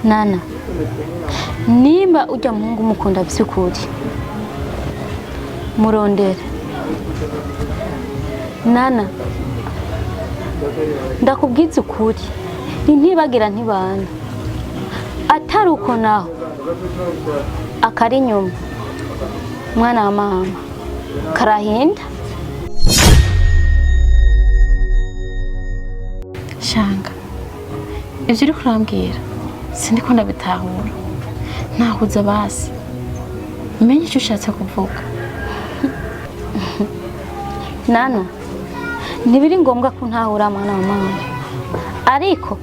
Nana, nimba ujya muhungu umukunda by'ukuri, murondere. Nana, ndakubwiza ukuri, ntibagira ntibana, atari uko naho akari inyuma, mwana wa mama, karahinda. Shanga, ibyo uri kurambwira sindiko ndabitahura. Ntahuza basi menye icyo ushatse kuvuga. Nana, ntibiri ngombwa ko ntahura, mwana wa mama, ariko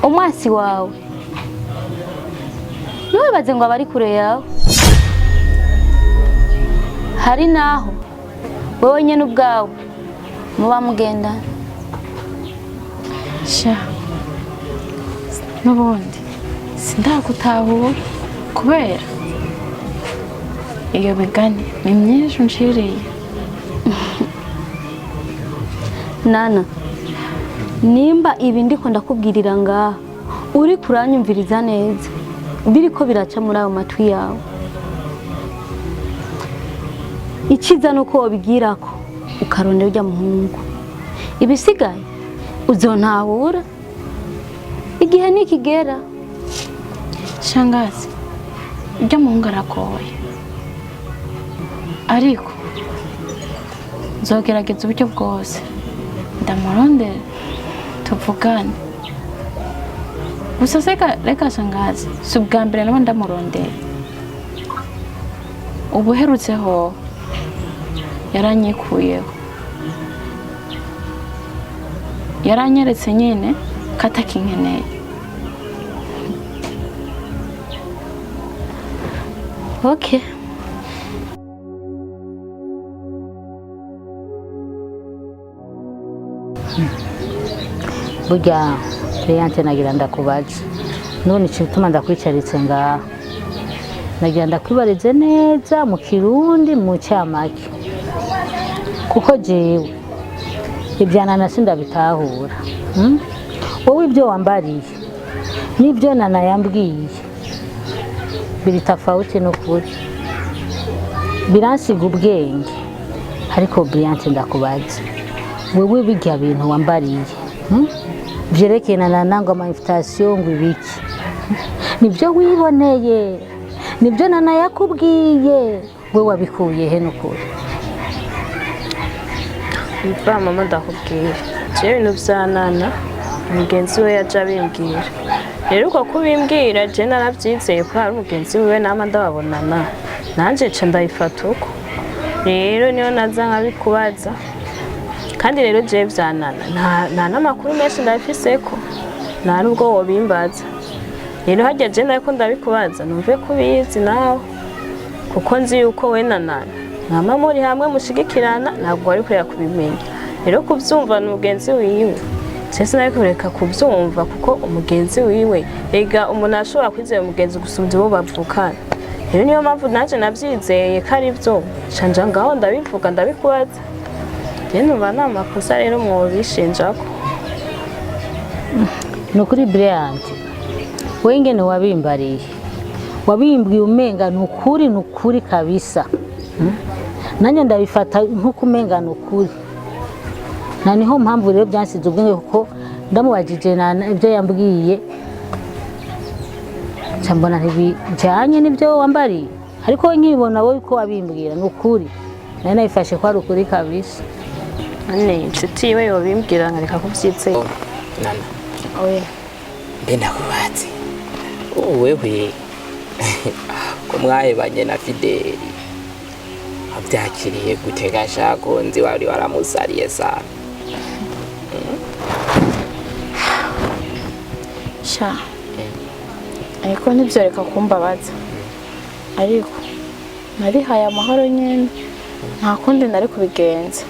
umwasi wawe ntiwibaze ngo aba ari kure yawe. Hari n'aho wowe nyine ubwawe muba mugendana. Sha, n'ubundi sindagutahura kubera iyo migani ni myinshi unciriye. Nana, nimba ibi ndiko ndakubwirira ngaha uri kuranyumviriza neza, biriko biraca muri ayo matwi yawe, icyiza ni uko wabigirako ukarondera ujya muhungu. Ibisigaye uzontahura igihe nikigera. Shangazi, ujya muhungu aragoye, ariko nzogerageza uburyo bwose ndamurondere tuvugane. Gusa se reka shangazi, si ubwa mbere naba ndamurondera. Ubuherutseho yaranyikuyeho, yaranyeretse nyine ko atakinkeneye. Okay. Burya Leyante, nagira ndakubaze none icyo gituma ndakwicaritse ngaha, nagira ndakwibarize neza mu Kirundi, mu cyamake, kuko jewe ibya Nana sindabitahura, Wowe ibyo wambariye n'ibyo Nana yambwiye biri tofauti, n'ukuri biransiga ubwenge. Ariko Briyante, ndakubaza, wewe bijya bintu wambariye, Vyerekeye na Nana, ngo ama invitation, ngo ibiki, nibyo wiboneye, nibyo Nana yakubwiye, we wabikuye he n'ukuri? Mva mama, ndakubwira, jewe ibintu vya Nana mugenzi we yaje abimbwira. Rero uko kubimbwira, je naravyizeye ko hari umugenzi wiwe nama ndababonana, nanje ca ndabifata uko. Rero niyo naza nkabikubaza. Kandi rero jewe vya Nana nta n'amakuru menshi ndabifiseko, nta n'ubwo wobimbaza. Rero harya je nariko ndabikubaza numve ko ubizi nawe, kuko nzi yuko we na Nana mwama muri hamwe mushigikirana, ntabwo wari kureka kubimenya. Rero kubyumva ni umugenzi wiwe, je sinari kureka kubyumva, kuko umugenzi wiwe ega umuntu ashobora kwizera umugenzi gusumba uwo bavukana. Rero niyo mpamvu nanje navyizeye ko ari byo, canja ngaho ndabivuga, ndabikubaza. Rero numva nta makosa rero mwobishinjako. Ni ukuri Briyante, we ingene wabimbariye, wabimbwiye umenga ni ukuri, ni ukuri kabisa, Nanjye ndabifata nk'uko umenga ni ukuri, na niho mpamvu rero byansize ubwenge, kuko ndamubajije Nana ibyo yambwiye, nca mbona ntibijyanye n'ibyo wambariye. Ariko we nkibona wowe ko wabimbwira ni ukuri, nari nabifashe ko ari ukuri kabisa. None inshuti yiwe yobimbwira nkareka kuvyizera? Nana. Oya. Mbe ndakubaze, wewe ko mwahebanye na Fideli, wabyakiriye gute? Gashako nzi wari waramusariye sana. Sha, ariko ntibyoreka kumbabaza, ariko narihaye amahoro nyine, nta kundi nari kubigenza.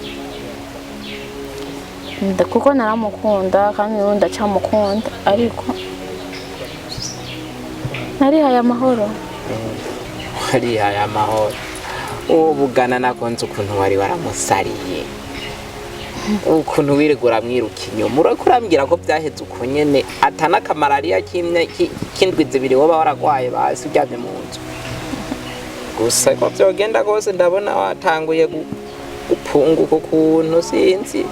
Kuko naramukunda kandi n'ubu ndacyamukunda, ariko narihaye amahoro. Warihaye amahoro, uwo bugana nakonze ukuntu wari waramusariye. Ukuntu wirirwa uramwiruka inyuma, uriko urambwira ko byaheze uko nyene, atana akamalariya k'indwi zibiri woba waragwaye, basi uryamye mu nzu gusa. Ko vyogenda kose ndabona watanguye gupunguka ukuntu, sinzi.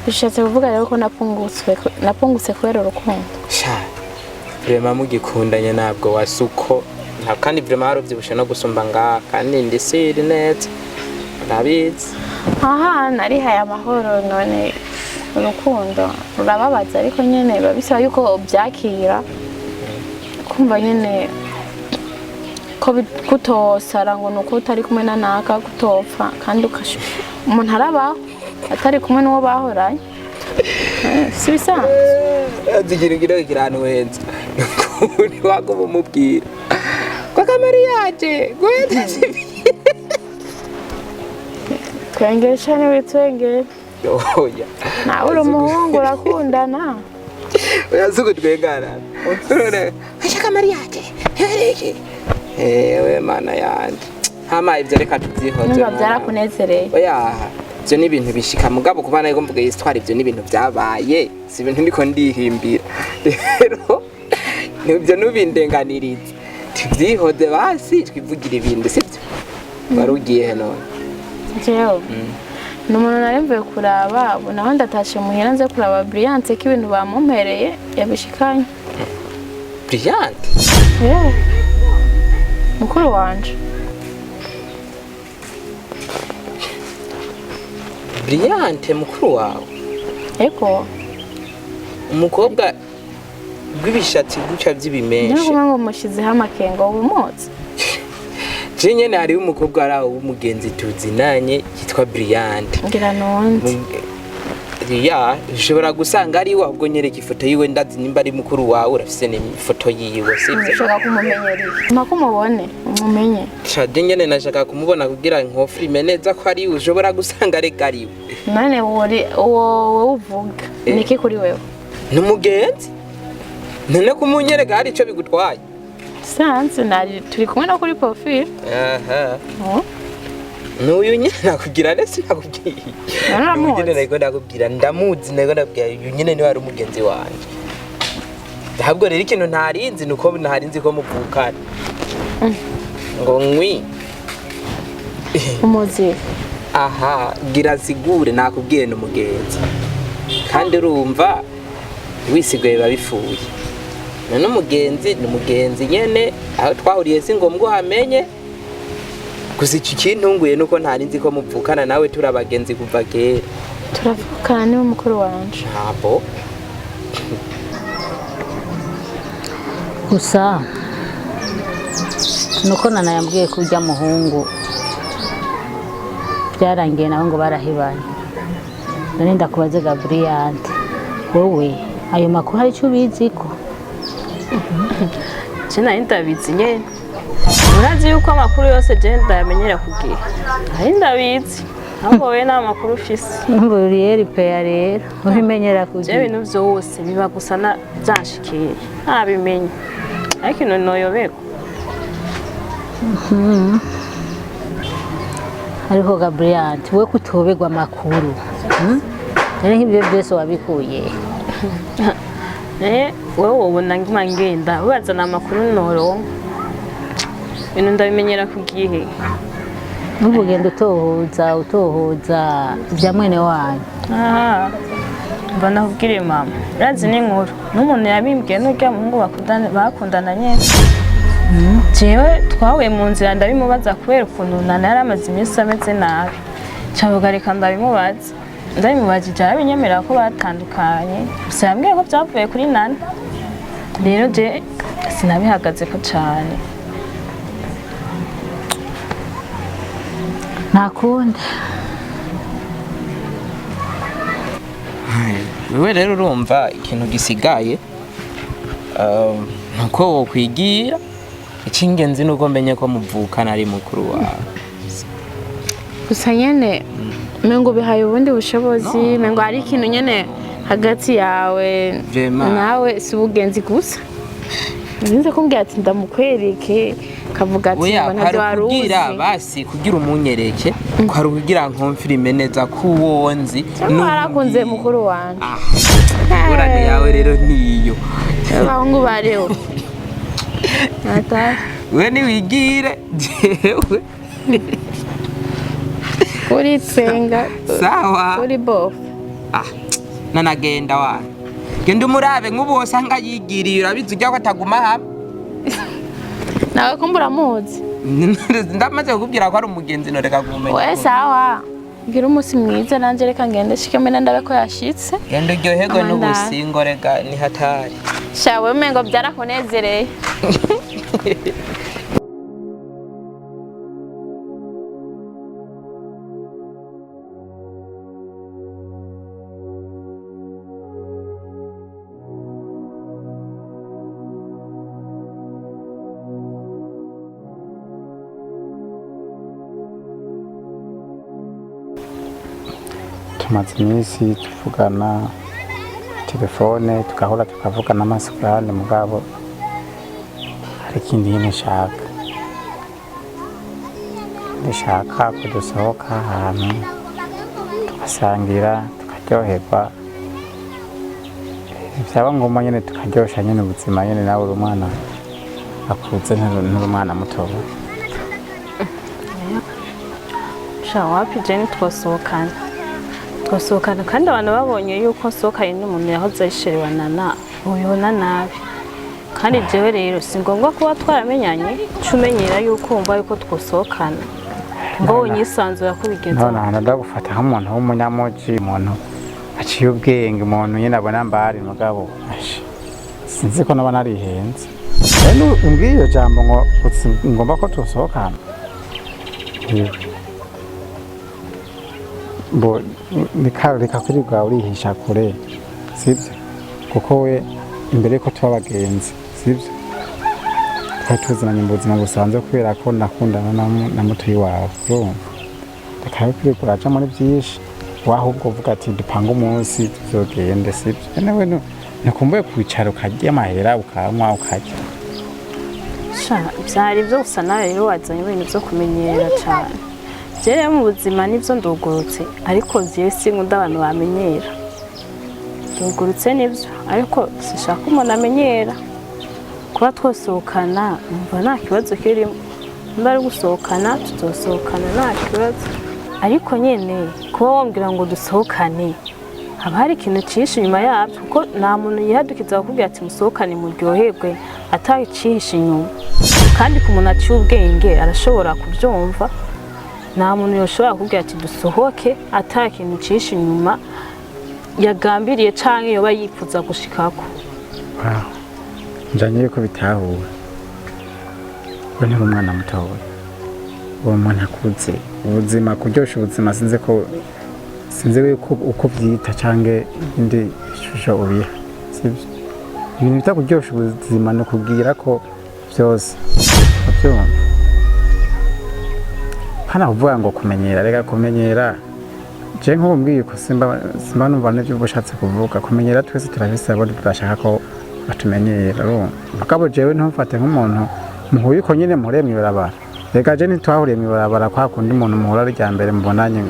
Bishatse kuvuga rero ko napungutse kubera urukundo? Sha, vraiment mugikundanye ntabwo wasuko nta, kandi vraiment waruvyibushe no gusumba ngaha, kandi ndisiri neza urabizi. Aha narihaye amahoro. None urukundo rurababaza, ariko nyene biba bisaba yuko ubyakira, kumva nyene ko kutosara ngo ni uko utari kumwe na naka, kutopfa kandi umuntu arabaho atari kumwe n'uwo bahoranye. Si ibisanzwe. Zigira ngira kiranwenza uri waguma umubwira ko kamari yaje guhita. Twengere cane, witwengere. Oya. Nawe uri umuhungu, urakundana. Oya, si ukutwengana. None aje kamari yaje hereke, ewe mana yanje, hama ivyo reka tuvyihoze. Numva Mwana. byarakunezereye. Oya, ivyo ni ibintu bishika, mugabo kuba nariko mvuga iyi histoire, ivyo ni ibintu vyabaye, si ibintu ndiko ndihimbira. Rero nibyo nubindenganiriza, tuvyihoze basi, twivugire ibindi, sibyo? Wari ugiye he none? Jewe ni umuntu nari mvuye kuraba, ubu naho ndatashe muhira, nze kuraba Brillante ko ibintu bamumpereye yabishikanye. Brillante? Yewe, mukuru wanje. Brillante mukuru wawe? Ego. Umukobwa rw'ibishatsi gutya Niyo vy'ibimenshi? kumwe ngo mushyizeho amakenga ubumotsi. Je nyene hariho umukobwa ari aho w'umugenzi tuzinanye yitwa Brillante. Ngira nundi. Ya, ushobora gusanga ari we. Ahubwo nyereka ifoto yiwe, ndazi nimba ari mukuru wawe, urafise n'ifoto yiwe, sivyo? Ushaka kumumenyera iki? Mpaka umubone umumenye. Shade nyene nashaka kumubona kugira nkofirime neza ko ari we. Ushobora gusanga arega ari we. None wuri uwo wowe uvuga niki kuri wewe? Ni umugenzi. None kumunyereka hari ico bigutwaye? Sanze nari turi kumwe no kuri profile. Aha. Oh. N'uyu nyene nakubwira nese nakubwiye. None uramuzi? Uyu nyene nariko ndakubwira, ndamuzi, nariko ndakubwira uyu nyene niwe ari umugenzi wanje. Ahubwo rero ikintu ntarinzi ni uko ntarinzi ko muvukana. Ngo nkwi. Umuzi? Aha, gira sigure, nakubwiye ni umugenzi. Kandi urumva wisiguye biba bifuye. None umugenzi ni umugenzi nyene, aho twahuriye si ngombwa uhamenye. Gusa iki kintunguye nuko ntarinzi ko muvukana nawe, turi abagenzi kuva kera. Turavukana, niwe mukuru wanje. Ntabwo. Gusa nuko nana yambwiye ko ujya muhungu byarangiye nawe ngo barahebanye. None ndakubaze Gaburiyante, wowe ayo makuru hari icyo ubizi ko? Je nari ndabizi nyene. Urazi yuko amakuru yose je ndayamenyera ku gihe. Nari ndabizi, ahubwo wewe nta makuru ufise. Buriyeri peya rero ubimenyera ku Je gihe. ibintu vyose biba gusa na vyanshikiye ntabimenye, ariko ino noyoberwa. Ariko Gaburiyante, we kutoberwa amakuru, Rero nk'ibyo byose wabikuye? Eh, wewe wobona nguma ngenda ubazana amakuru noronka. Ibintu ndabimenyera ku gihe. N'ubu ugenda utohoza utohoza ibya mwene wanyu. Aha, mba nakubwire mama, urazi n'inkuru n'umuntu yabimbwiye n'urya muhungu bakundana nyene. Jewe twahuye mu nzira ndabimubaza kubera ukuntu nana yari amaze iminsi ameze nabi, cavuga reka ndabimubaza. Ndabimubajije arabinyemerera ko batandukanye, gusa yambwiye ko byavuye kuri nana. Rero je sinabihagazeko cane. Nta kundi. Wewe rero urumva ikintu gisigaye, nuko wokwigira. Icy'ingenzi ni uko menye ko muvukana, ari mukuru wawe. Gusa nyene mengo bihaye ubundi bushobozi, mengo hari ikintu nyene hagati yawe Vraiment. nawe, si ubugenzi gusa. Nzinze kumbwira ati ndamukwereke, kavuga ati Oya, ngo ntavyo kwari wari ukugira uzi. basi kugira umunyereke, kwari ukugira nkomfirime neza ko uwo nzi Cyangwa warakunze n'umbwiye. mukuru wanje. Ah, ingorane yawe rero niyo. Abahungu bareho Atari. We niwigire jewe. Uri tsenga. Sawa. Uri bofu. Ah, nanagenda wana, genda umurabe nk'ubu wosanga yigiriye, urabizi ujya ko ataguma hamwe. Nawe kumbura muzi. Ndamaze kukubwira ko ari umugenzi, noreka kumenya. We sawa, ngira umunsi mwiza, nanje reka ngende shike mbene ndabe ko yashitse. Genda uryoherwe Amanda. n'ubusingo, rega ni hatari. Shawe umengo byarakunezereye. Tumaze iminsi tuvugana telefone, tugahora tukavugana amaso ku yandi, mugabo hari ikindi nyine nshaka. Ndashaka ko dusohoka ahantu tugasangira, tukaryoherwa, byaba ngombwa nyine tukaryosha nyine ubuzima nyine. Nawe uri umwana akuze, nturi umwana mutoya. Sha wapi, je ntitwosohokana, twosohokana kandi abantu babonye yuko nsohokanye n'umuntu yahoze ayisherebanana ubibona nabi. Kandi jewe rero si ngombwa kuba twaramenyanye ca umenyera yuko wumva yuko twosohokana ngo wonyisanzura ko bigenza. None ahantu ndagufata nk'umuntu w'umunyamuji, umuntu aciye ubwenge, umuntu nyine abona mbari, mugabo asha, sinzi ko naba narihenze. Rero umbwiye iyo jambo ngo ngomba ko tusohokana. Yewe. Bo reka kwirirwa urihisha kure, sibyo? Kuko we imbere yuko tuba abagenzi, sibyo, twari tuzinanye mu buzima busanzwe kubera ko nakundana na mutoyi wawe, urumva? Reka kwirirwa uraja muri byinshi, wahubwo uvuga ati dupange umunsi tuzogende, sibyo? Nawe ntikumbuye kwicara ukarya amahera, ukanywa, ukarya. Sha byari byo gusa, nawe rero wazanye ibintu byo kumenyera cyane. Je rero mu buzima nibyo ndugurutse, ariko jewe sinkunda abantu bamenyera. Ndugurutse nibyo, ariko sinshaka umuntu amenyera. Kuba twosohokana numva nta kibazo kirimo, nimba ari gusohokana tuzosohokana nta kibazo, ariko nyene kuba wambwira ngo dusohokane haba hari ikintu cihishe inyuma yabyo, kuko nta muntu yihadukiza kukubwira ati musohokane muryoherwe atacihishe inyuma. Kandi ku muntu aciye ubwenge arashobora kubyumva. Nta muntu yoshobora kukubwira ati dusohoke ata kintu cihishe inyuma yagambiriye canke yoba yifuza gushikako. Wow. Njanye yuko bitahura, we nturi umwana mutoya, uwo muntu akuze, ubuzima kuryosha ubuzima, sinzi ko sinzi yuko uko byita canke indi shusho ubiha, sibyo? Ibintu bita kuryosha ubuzima ni ukubwira ko byose ubyumva, hano kuvuga ngo kumenyera. Reka kumenyera, je nk'ubu mbwiye uko simba numva n'ibyo uba ushatse kuvuga. Kumenyera twese turabise abo tudashaka ko batumenyera, urumva? Mugabo jewe ntumfate nk'umuntu muhuye uko nyine muhuriye mw'ibarabara. Reka je ntitwahuriye mw'ibarabara kwa kundi umuntu muhura ari irya mbere mubonanye.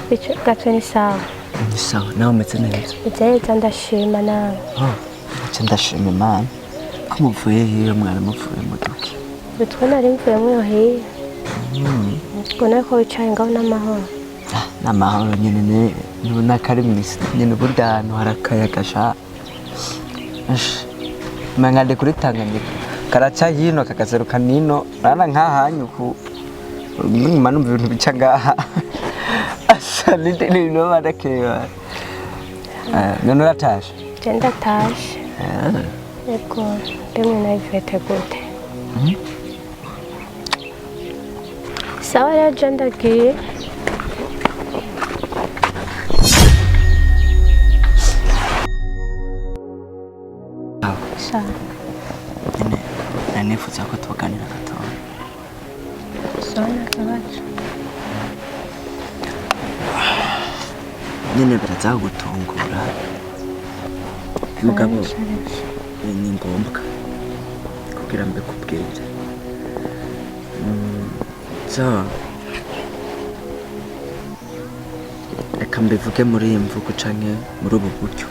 Bityo gato ni sawa. Ni sawa, nawe umeze neza? Neza, ndashima, nawe? Oh, ntacyo, ndashima Imana. Ko muvuye hiyo, mwari muvuye mu duki? Bitwo nari mvuye mwiyo hiya, ubona ko wicaye ngaho n'amahoro. Ah, n'amahoro nyine, nubona ko ari mw'isi nyine, ubundi ahantu hari akayaga sha. Ash, umenga ndi kuri Tanganyika, karaca hino kagaseruka nino, urabona nk'ahanyu ku nyuma numva ibintu bica ngaha. Asa n'ibintu barakeba. None uratashe? Je ndatashe. Ah. Yego, ndemwe na Ivete gute? Sawa rero je ndagiye. Sha, Nyine nari nifuza ko tuganira gatoya. Sawa nta kibazo. Nyine birazagutungura mugabo ni ngombwa kugira mbikubwire. So reka mbivuge muri iyi mvugo canke muri ubu buryo.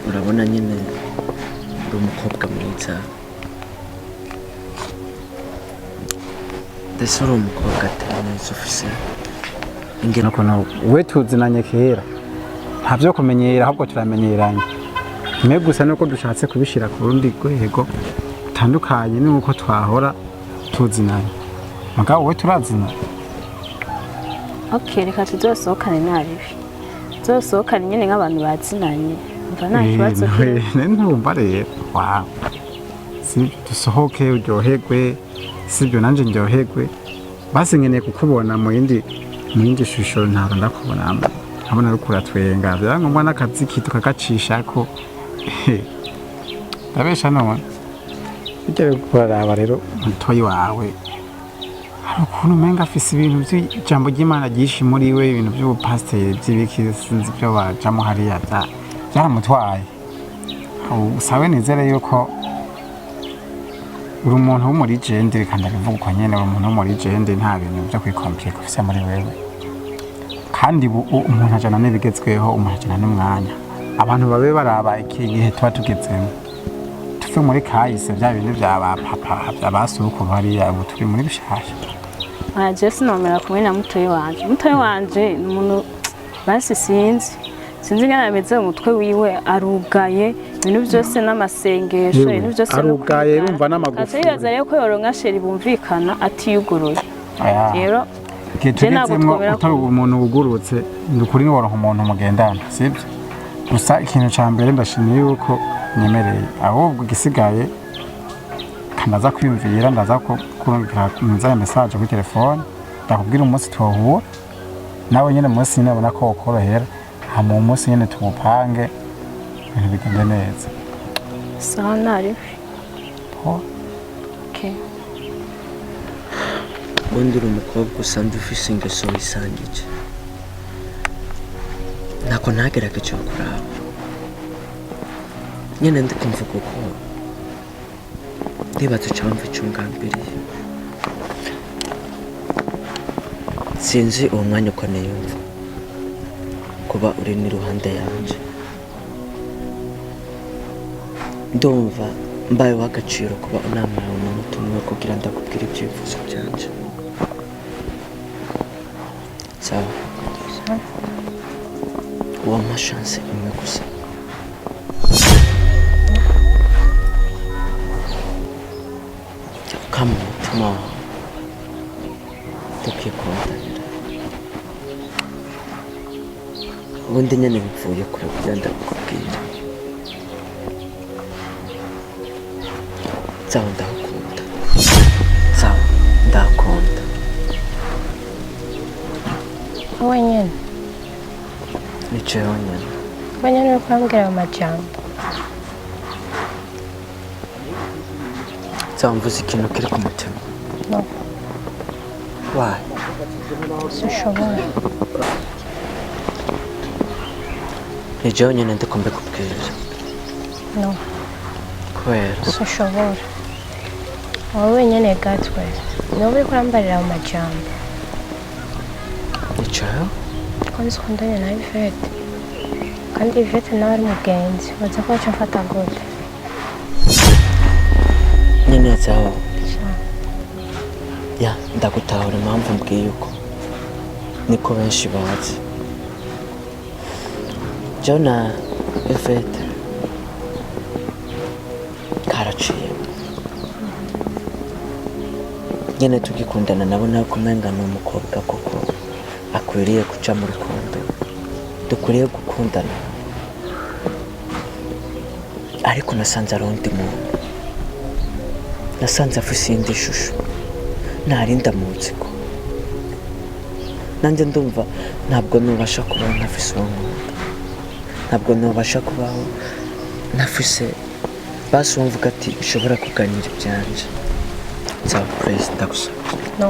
Urabona nyine uri umukobwa mwiza, ndetse uri umukobwa atari neza, ufise ingene. Ukuntu we tuzinanye kera, nta byo kumenyera, ahubwo turamenyeranye. Mwe gusa nuko dushatse kubishyira ku rundi rwego rutandukanye n'uko twahora tuzinanye, mugabo we turazinanye. Ok, reka tuzosohokane nabibi, tuzosohokane nyine nk'abantu bazinanye, mva nta kibazo kirimo. Ntumva rero wawe, sibyo? Dusohoke uryoherwe, sibyo? Nanjye ndyoherwe. Basi nkeneye kukubona mu yindi shusho ntabwo ndakubonamo. Nkabona ariko uratwenga, byaba ngombwa n'akaziki tukagacishako. Ndabesha none? Bijya kuraraba rero mutoyi wawe, hari ukuntu umenga afise ibintu by'ijambo ry'Imana ryinshi muri we, ibintu by'ubupasiteri by'ibiki, sinzi ibyo bajamo hariya, byaramutwaye. Usabe nizere yuko uri umuntu w'umuligende, reka ndabivuga uko nyene, uri umuntu w'umuligende, nta bintu byo kwikompirika ufise muri wewe. Kandi ubu umuntu ajana n'ibigezweho, umuntu ajana n'umwanya. Abantu babe baraba iki gihe tuba tugezemo, tuve muri kahise, bya bintu bya ba papa, bya ba sokuru hariya. Ubu turi muri bishasha. Oya, je sinomera kumwe na mutoyi wanje. Mutoyi wanje ni umuntu basi sinzi ingene ameze mu mutwe wiwe, arugaye, ibintu byose n'amasengesho. Yewe, Ibintu byose no arugaye, kwigana. urumva n'amagufuri. Aca yibaza rero ko yoronka chéri bumvikana atiyuguruye. Oya. Rero Igihe je ntabwo tugezemo, twomera utari umuntu wugurutse, ni ukuri ntiworonka umuntu mugendana, sibyo? Gusa ikintu cya mbere, ndashimiye yuko nyemereye. Ahubwo igisigaye ndaza kwiyumvira, ndaza kurungikira nzaya message kuri telefone, ndakubwira umunsi twohura nawe nyine, umunsi nyine ubona ko wokorohera, hama uwo munsi nyine tuwupange, ibintu bigende neza. Sawa, ntaribi. Po. Okay. Ubundi uri umukobwa usanzwe ufise ingeso wisangije, ntako ntagerageje kuraba nyine. Ndi kumvuga uko ndibaza icamva ico ngambiriye, sinzi uwo mwanya uko niyumva kuba uri n'iruhande yanje. Ndumva mbaye uw'agaciro kuba unampaye umunota umwe kugira ndakubwira ibyifuzo byanje. Sawa, wampa chance imwe gusa? Kama umutima wawe tukikundanira, ubundi nyine bivuye kure kugira ndabikubwira. Sawa, ndakunda. Sawa, ndakunda. Wenyine? Ni jewe nyine. Wenyine uri kurambwira ayo majambo? Sawa, mvuze ikintu kiri ku mutima. No. Why? Sinshobora. Ni jewe nyine ndiko mbikubwira. No. Kubera? Sinshobora. Wowe wenyine gatwe niwe uri kurambarira ayo majambo? Ni jewe. Ko nzi ukundanye na Ivete, kandi Ivete nawe ari mugenzi, baza ko baca mfata gute? Nyine sawa, ya ndagutahura. Impamvu mbwiye uko niko benshi bazi jewe na Ivete karaciye nyine tugikundana, nabona ko umenga ni umukobwa koko akwiriye kuja mu rukundo, dukwiriye gukundana. Ariko nasanze ari undi muntu, nasanze afise iyindi shusho ntari ndamuzi ko nanjye ndumva ntabwo nubasha kubaho ntafise uwo nkunda, ntabwo nubasha kubaho ntafise basi uwo mvuga ati ushobora kuganira ibyanje. Nsaba, please, ndagusaba. No.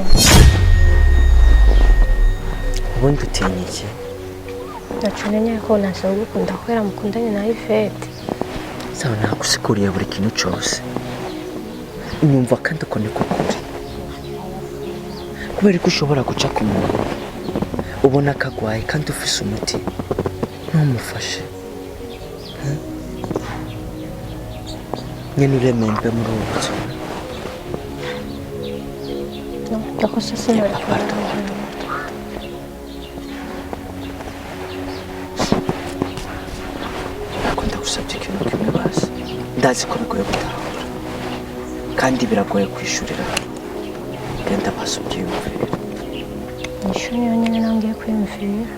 Ubundi utinya iki? Naco nenya ko nasaba gukunda kubera mukundanye na Yvette. Sawa, nagusiguriye buri kintu cyose, nyumva kandi uko niko kuri, kubera ko ushobora guca ku muntu ubona ko agwaye kandi ufise umuti ntumufashe. Nyine uremembe muri ubu buzima. No, ndakosa, sinari. Pardon, pardon. Ariko ndagusabye ikintu kimwe basi. Ndazi ko bigoye gutahura kandi biragoye kwishurira. Genda basi ubyiyumvire. Ishuri niyo nyine nangiye kwiyumvira.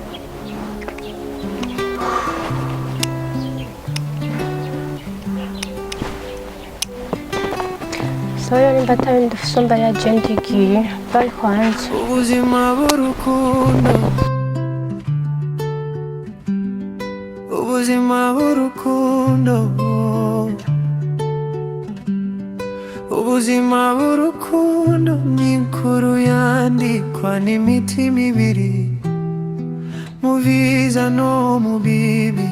Sawa, nimba atabindi ufise umbarira, je ndigiye. Bari kwanza. Ubuzima bw'urukundo, ubuzima bw'urukundo, ubuzima bw'urukundo ni inkuru yandikwa n'imitima ibiri, mu biza no mu bibi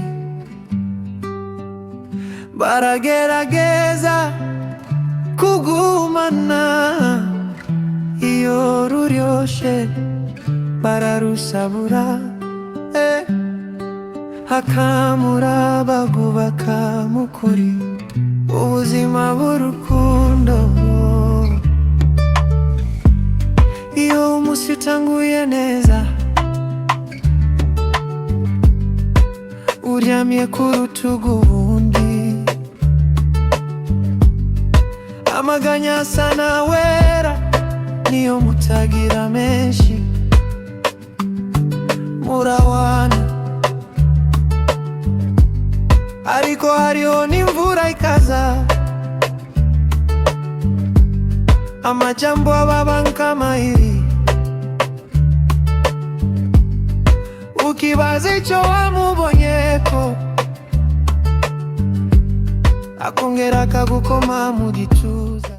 baragerageza kugumana. Iyo ruryoshe bararusabura, eh. Hakamura bagubaka mu kuri ubuzima bw'urukundo. Iyo umunsi utanguye neza, uryamye ku rutugu ubundi amaganya asa nawera, niyo mutagira menshi murawana. Ariko hariho n'imvura ikaza, amajambo ababa nk'amayiri, ukibaza icyo wamubonyeko, akongera akagukoma mu gituza.